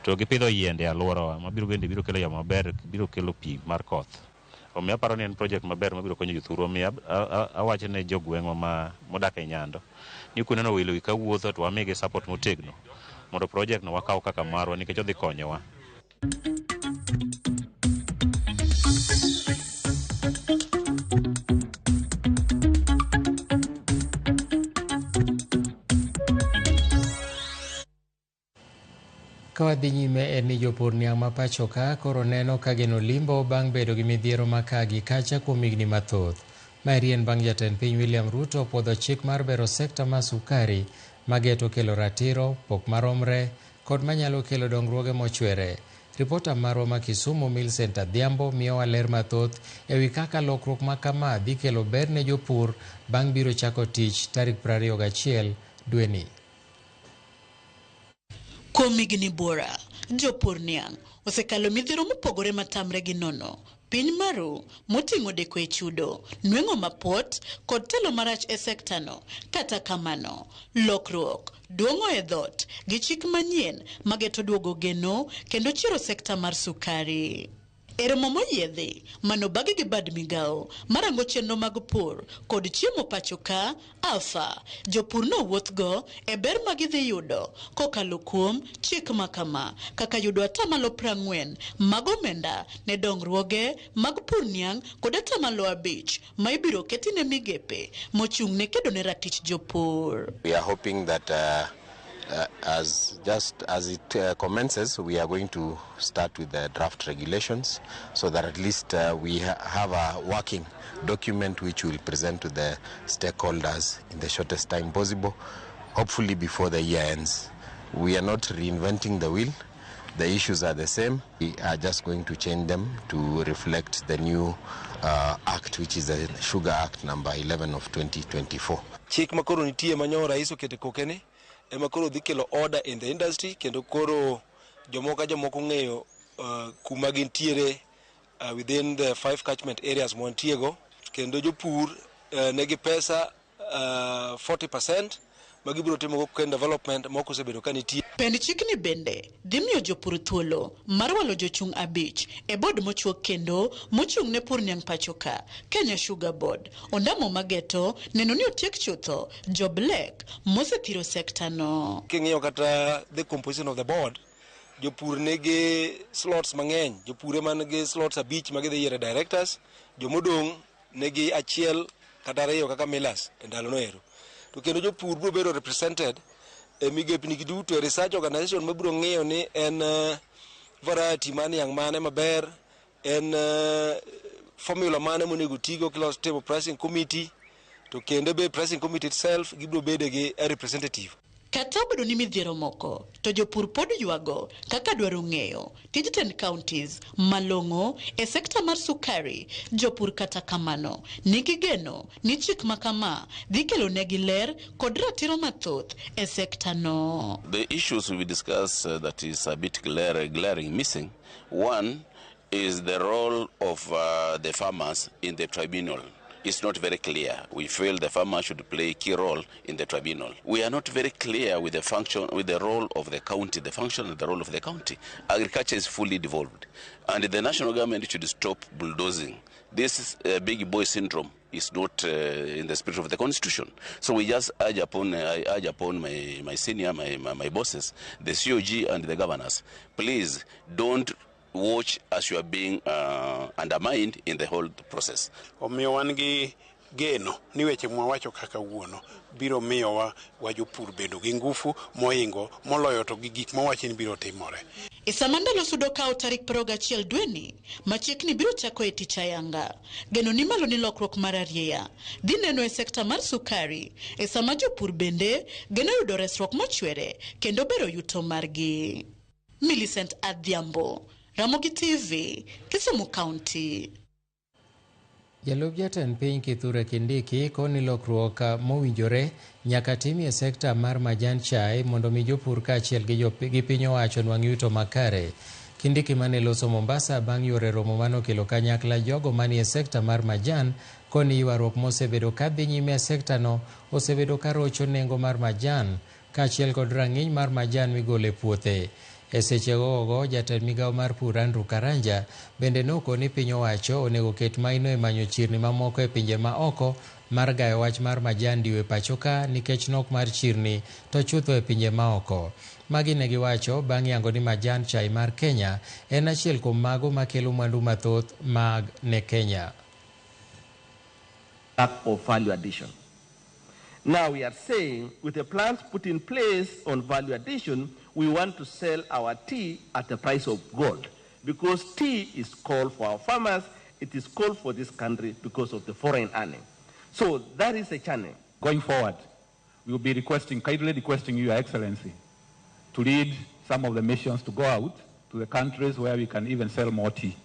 to gi pidho yiende e alworawa mabiro bende biro kelo yamo maber, biro kelo pi mar koth. Omiyo aparo ni en project maber mabiro konyo jothurwa. Omiyo awacho ne jogweng'wa ma modak e Nyando ni kuneno welo gi kawuotho to wamigi support motegno mondo project no wakaw kaka marwa nikech odhi konyowa. Ka wadhi nyime en ni jopur niang' ma pacho ka koro neno ka geno limbo bang' bedo gi midhiero ma ka gi kacha kuom higni mathoth. Maeri en bang' jatend piny William Ruto puodho chik mar bero sekta mar sukari mageto kelo ratiro, pok maromre kod manyalo kelo dongruoge mochwere. Ripota marwa ma Kisumu Millicent Adhiambo miyowa ler mathoth ewi kaka lokruok ma kama dhi kelo ber ne jopur bang' biro chako tich tarik 21 dweni. Kuom higni buora, jopur niang' osekalo midhiero mopogore matamre gi nono. Piny maru moting'o deko e chudo, nweng'o mapot kod telo marach e sekta no. Kata kamano, lokruok duong'o e dhot gi chik manyien mageto duogo geno kendo chiero sekta mar sukari. E romo moyiedhi manobagi gi bad migawo marango chenro mag pur kod chiemo pacho ka AFA, jopur nowuothgo e ber ma gidhi yudo kokalo kuom chik makama kaka yudo atamalo 40 mag omenda ne dongruoge mag pur niang' kod atamalo 5 ma ibiro keti ne migepe mochung' ne kedo ne ratich jopur. We are hoping that as it commences, we are going to start with the draft regulations so that at least we have a working document which we'll present to the stakeholders in the shortest time possible, hopefully before the year ends. We are not reinventing the wheel. The issues are the same. We are just going to change them to reflect the new act, which is the Sugar Act number 11 of 2024. Chik makoro nitie manyo rais okete kokene ema koro dhi kelo order in the industry kendo koro jomoko ng'eyo kuma gintiere within the 5 catchment areas mwantiego kendo jopur negi pesa 40% magibiro timo go development moko osebedo ka nitie. Pend chikni bende dhi miyo jopur thuolo mar walo jochung' 5 e board mochuok kendo mochung' ne pur niang' pacho ka Kenya Sugar Board. Ondamo mageto neno ni otiek chutho jo black mosethiro sekta no. King'iyo kata the composition of the board, jopur nigi slots mang'eny, jopur ema nigi slots 5 magidhi yiero directors, jomodong' nigi 1 kata 2 kaka millers e ndalono ero. To kendo jopur biro bedo represented e migepni gi duto e research organization mabiro ng'iyo ni en variety mar niang' mane maber, en formula mane monego tigo kiloso table pricing committee, to kendo be pricing committee itself gibiro bedo gi a representative. Kata obedo ni midhiero moko, to jopur pod ywago kaka dwaro ng'eyo tij tend counties malong'o e sekta mar sukari. Jopur kata kamano nigi geno ni chik makama dhi kelo negi ler kod ratiro mathoth e sekta no. The issues we discuss that is a bit glaring missing. One is the role of the farmers in the tribunal. It's not very clear. We feel the farmer should play a key role in the tribunal. We are not very clear with the function, with the role of the county, the function and the role of the county. Agriculture is fully devolved, and the national government should stop bulldozing. This big boy syndrome is not in the spirit of the constitution. So we just urge upon, I urge upon my senior, my bosses, the COG and the governors, please don't watch as you are being undermined in the whole process. Omiyo wan gi geno ni weche mwawacho kaka wuono biro miyowa wa jopur bedo gi ngufu moingo moloyo to gi gik mwawacho ni biro timore. E sama ndalo sudo kawo tarik 21 dweni ma chikni biro chako e tich ayanga. Geno ni malo ni lokruok mar arieya dhi neno e sekta mar sukari e sama jopur bende geno yudo resruok mochwere kendo bero yuto margi. Millicent Adhiambo, Ramogi TV, Kisumu County. Jalup jatend piny Kithure Kindiki koni lokruok mowinjore nyaka timie sekta mar majan chai mondo mi jopur kaachiel gi piny owacho nwang' yuto makare. Kindiki mane loso Mombasa bang' yore romo manokelo kanyakla jogo manie sekta mar majan koni ywaruok mosebedo kadhi nyime e sekta no osebedo karocho nengo mar majan kaachiel kod rang'iny mar majan migolo e puothe. E seche gogo, jatend migawo mar pur Andrew Karanja bende nokoni piny owacho onego ket maino e manyo chirni mamoko e pinje ma oko mar gayo wach mar majan diwo e pacho ka nikech nok mar chirni to chutho e pinje ma oko. Magi ne giwacho bang' yango ni majan chai mar Kenya en achiel kuom mago makelo mwandu mathoth mag ne Kenya. Lack of value addition. Now we are saying, with the plans put in place on value addition, we want to sell our tea at the price of gold, because tea is called for our farmers, it is called for this country because of the foreign earning. So that is a channel. Going forward, we will be requesting, kindly requesting you, Your Excellency, to lead some of the missions to go out to the countries where we can even sell more tea.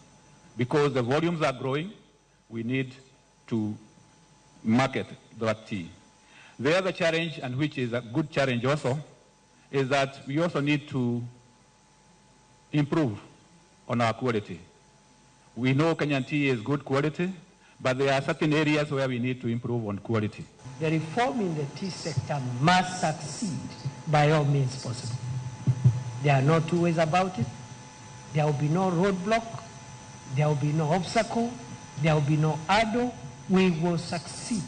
Because the volumes are growing, we need to market that tea. The other challenge, and which is a good challenge also, is that we also need to improve on our quality. We know Kenyan tea is good quality, but there are certain areas where we need to improve on quality. The reform in the tea sector must succeed by all means possible. There are no two ways about it. There will be no roadblock. There will be no obstacle. There will be no hurdle. We will succeed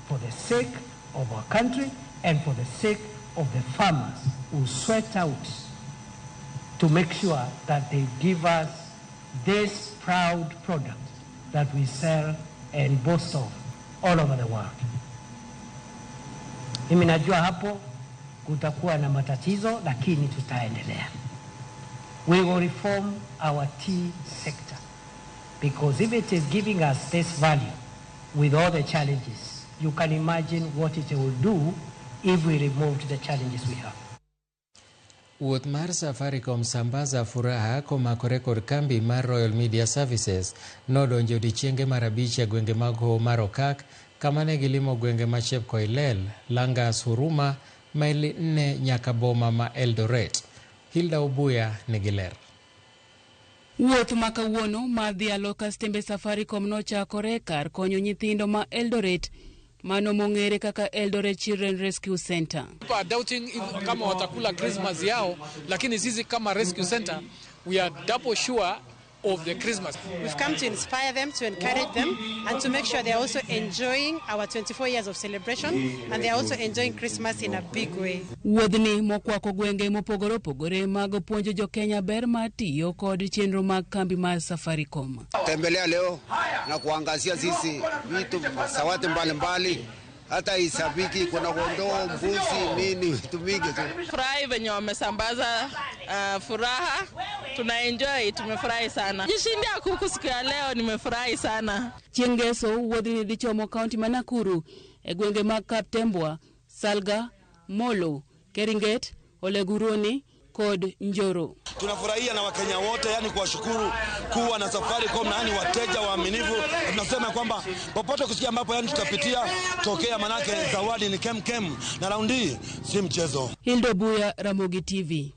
for the sake of our country and for the sake of the farmers who sweat out to make sure that they give us this proud product that we sell and boast of all over the world. Mimi najua hapo kutakuwa na matatizo, lakini tutaendelea. We will reform our tea sector because if it is giving us this value with all the challenges, you can imagine what it will do if we removed the challenges we have. Wuoth mar Safaricom Sambaza Furaha komakore kod kambi mar Royal Media Services nodonjo odiechienge mar abich e gwenge mag Hoho mar Okak kama ne gilimo gwenge ma Chepkoilel, Langas, Huruma, maili 4 nyaka boma ma Eldoret. Hilda Obuya nigi ler. Wuoth ma kawuono mar dhi aloka stembe Safaricom nochakore kar konyo nyithindo ma Eldoret mano mong'ere kaka Eldoret Children Rescue Center. People are doubting if kama watakula Christmas yao, lakini sisi kama Rescue Center we are double sure of the Christmas. We've come to inspire them, to encourage them, and to make sure they're also enjoying our 24 years of celebration, and they're also enjoying Christmas in a big way. Wuodhni mokwako gwenge mopogore opogore mag puonjo jo-Kenya ber mar tiyo kod chenro mag kambi mar Safaricom. Tembelea leo na kuangazia sisi vitu sawati mbalimbali hata isabiki, kuna kondoo, mbuzi, nini, vitu mingi tu. Furahi venye wamesambaza furaha, tuna enjoy, tumefurahi sana. Jishindia kuku siku ya leo, nimefurahi sana. Chieng' ngeso wuodhni dhi chomo kaunti ma Nakuru e gwenge mag Kaptembwa, Salga, Molo, Keringet, Oleguruni kod Njoro. Tunafurahia na Wakenya wote, yani kuwashukuru kuwa na Safaricom na yani wateja waaminifu. Tunasema kwamba popote kusikia ambapo yani tutapitia tokea, manake zawadi ni kemkem na raundi si mchezo. Hildo Buya, Ramogi TV.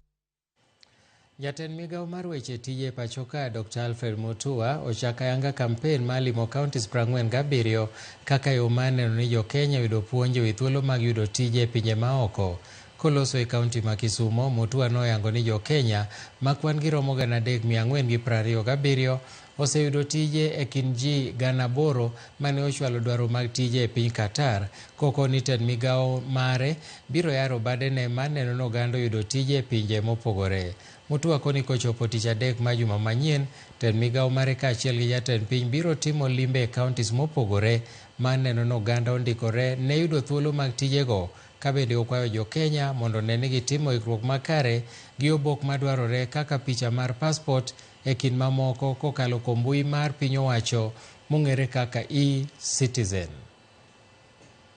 Jatend migawo mar weche tije pacho ka Dr. Alfred Mutua ochako ayanga kampen mar limo counties 47 kaka yo mar neno ni jo-Kenya oyudo puonj ewi thuolo mag yudo tije e pinje maoko. Koloso e kaunti ma Kisumo, Mutua noyango ni jo-Kenya ma kwan gi romo 3,427 oseyudo tije e kind ji 8,000 mane ochwalo dwaro mag tije e piny Qatar. Koko ni tend migawo mare biro yaro badene mar neno ni oganda oyudo tije e pinje mopogore. Mutua koni kochopo tich adek ma juma manyien, tend migawo mare kaachiel gi jatend piny biro timo limbe e counties mopogore mar neno ni oganda ondikore ne yudo thuolo mag tijego. Ka bende okwayo jo-Kenya mondo one ni gitimo ikruok makare gi obok madwarore kaka picha mar passport e kind mamoko kokalo kuom mbui mar piny owacho mong'ere kaka e-Citizen.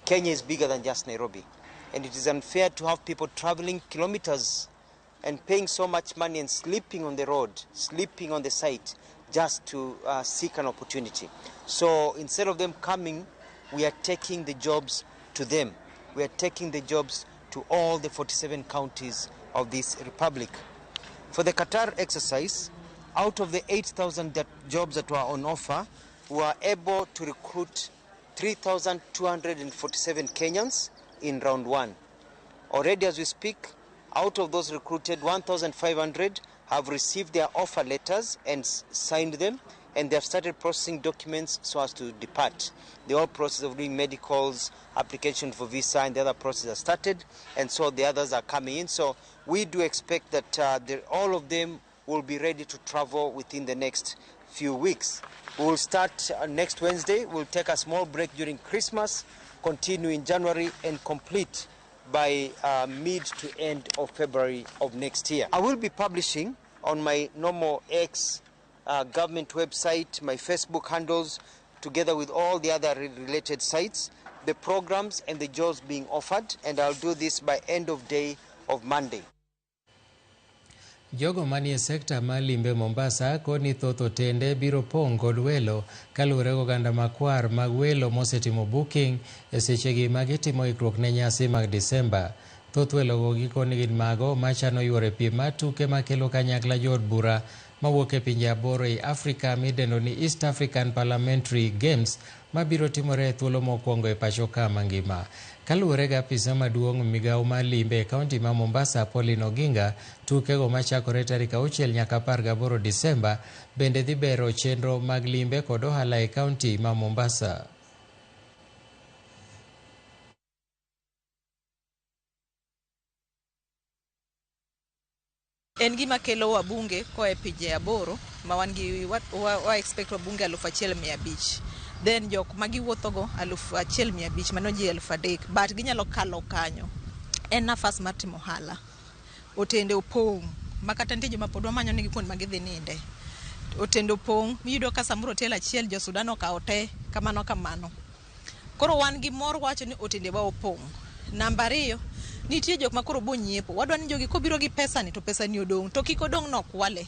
Kenya is bigger than just Nairobi, and it is unfair to have people traveling kilometers and paying so much money and sleeping on the road, sleeping on the site, just to seek an opportunity. So instead of them coming, we are taking the jobs to them. We are taking the jobs to all the 47 counties of this republic. For the Qatar exercise, out of the 8,000 jobs that were on offer, we were able to recruit 3,247 Kenyans in round one. Already as we speak, out of those recruited, 1,500 have received their offer letters and signed them, and they have started processing documents so as to depart. The whole process of doing medicals, application for visa, and the other process are started, and so the others are coming in. So we do expect that all of them will be ready to travel within the next few weeks. We will start next Wednesday. We'll take a small break during Christmas, continue in January, and complete by mid to end of February of next year. I will be publishing on my normal X government website, my Facebook handles, together with all the other related sites, the programs and the jobs being offered, and I'll do this by end of day of Monday. Jogo manie sekta mar limbe Mombasa koni thoth otende biro pong' kod welo kaluwore gi oganda makwar mag welo mosetimo booking e sechegi ma gitimo ikruok ne nyasi mag Disemba. Thoth welogo gikoni gin mago machano yuoro e piem mar tuke makelo kanyakla jood bura mawuok e pinje 8 ei Afrika midendo ni East African Parliamentary Games mabiro timore e thuolo mokwongo e pacho ka mangima. Kaluwore gi apisa maduong' migawo mar limbe e kaunti ma Mombasa Pauline Oginga, tukego machakore tarik 6 nyaka 18 Disemba bende dhi bero chenro mag limbe kod ohala e kaunti ma Mombasa. En gima kelo wabunge koa e pinje 8 ma wan gi wa expect wabunge 1500. Then jok ma giwuothogo 1500 mano ji 3000 but ginyalo kalo kanyo. En nafas mar timo ohala. Otende opong' ma kata nitie joma pod wamanyo nigi kuond ma gidhi ninde. Otende opong' miyudo ka samoro otel achiel jo Sudan okawo te kamano kamano. Koro wan gi mor wacho ni otende wa opong'. Namba 2, nitie jok ma koro bo nyiepo. Wadwa ni jogi kobiro gi pesa ni to pesa ni odong', to kik odong' nokwale.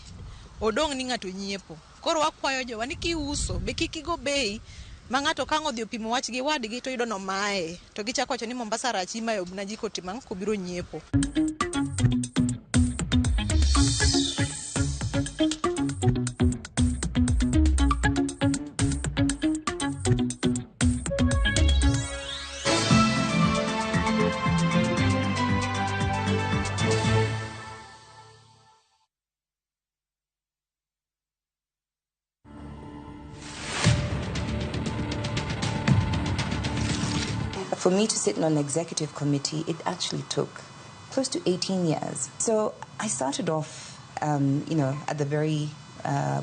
Odong' ni ng'ato nyiepo. Koro wakwayo jowa ni kiuso be kik igo bei ma ng'ato ka ang' odhi opimo wach gi wadgi to yudo nomaye. To gichako wacho ni Mombasa rach imayo na ji kotimo ang'o kobiro nyiepo. For me to sit on an executive committee, it actually took close to 18 years. So I started off, at the very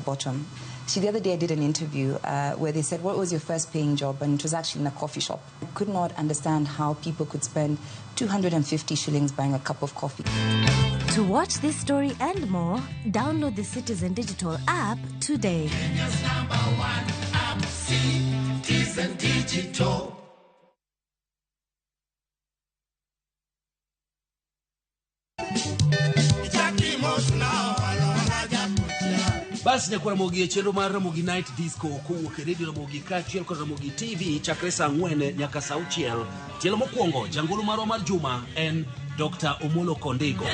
bottom. See, the other day I did an interview where they said, what was your first paying job? And it was actually in a coffee shop. I could not understand how people could spend 250 shillings buying a cup of coffee. To watch this story and more, download the Citizen Digital app today. Kenya's #1 app, Citizen Digital. Bas nyakwa Ramogi e chenro mar Ramogi Night Disco kowuok e Radio Ramogi kaachiel kod Ramogi TV chakre saa 4 nyaka saa 6. Tielo mokwongo jangolo marwa mar juma en Dr. Omolo Kondigo.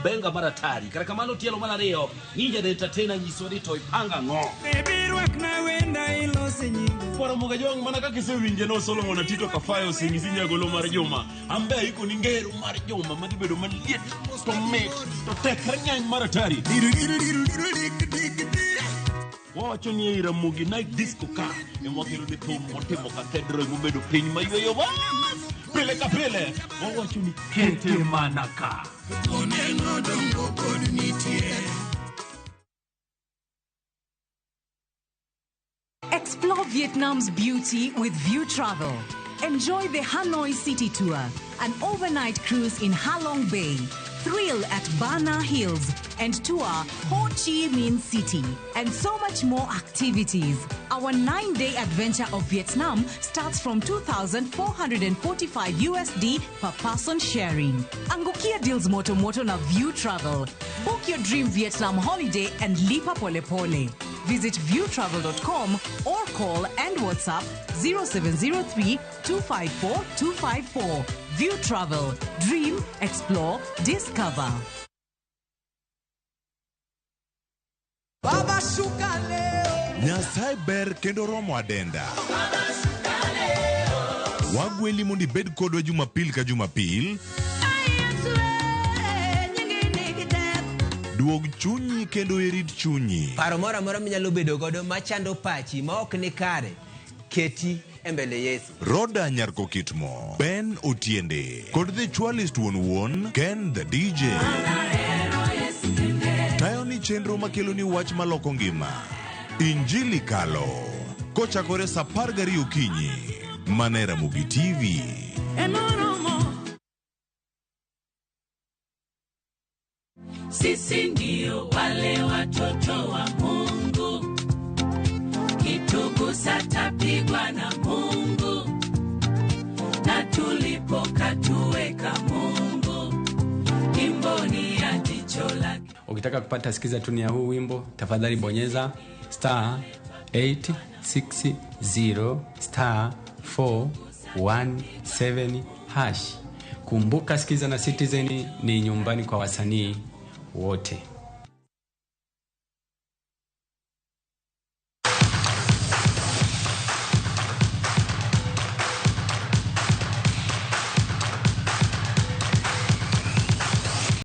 Benga mar atari. Kata kamano tielo mar 2 Ninja the Entertainer nyiso ni to ipanga ang'o. Ramogi Jwang' mana kaka isewinje no Solomon Atito Kafayo oseng'isi nyagolo mar juma. An be aiko ni ngero mar juma madhi bedo maliet to mit to tekre ng'eny mar atari. Wawacho ni ei Ramogi Night Disco ka ema wakelo ni thum motimo cathedral mobedo piny mayweyo mos pile ka pile. Wawacho ni kete mana ka. Explore Vietnam's beauty with View Travel. Enjoy the Hanoi City Tour, an overnight cruise in Halong Bay, thrill at Bana Hills, and tour Ho Chi Minh City, and so much more activities. Our 9-day adventure of Vietnam starts from 2,445 USD per person sharing. Angukia deals moto moto na View Travel. Book your dream Vietnam holiday and lipa pole pole. Visit viewtravel.com or call and WhatsApp 0703 254 254. View Travel. Dream, explore, discover. Baba shuka leo. Nyasaye ber kendo romo adenda. Wagweli mondo ibed kodwa Jumapil ka Jumapil. Duog chunyi kendo irit chunyi. Paro moro amora minyalo bedo godo machando pachi ma ok ni kare, keti e mbele Yesu. Roda Nyarko Kitmo, Ben Otiende, kod The Chwalist wuon wuon, Ken the DJ. Tayo ni chenro makelo ni wach maloko ngima. Injili Kalo. Kochakore saa 12 okinyi. Mana e Ramogi TV. Sisi ndio wale watoto wa Mungu. Akitugusa tapigwa na Mungu, na tulipokatuweka Mungu imboni ya jicho lake. Ukitaka kupata sikiza tuni ya huu wimbo, tafadhali bonyeza star 860 star 417 hash. Kumbuka, Sikiza na Citizen ni nyumbani kwa wasanii wote.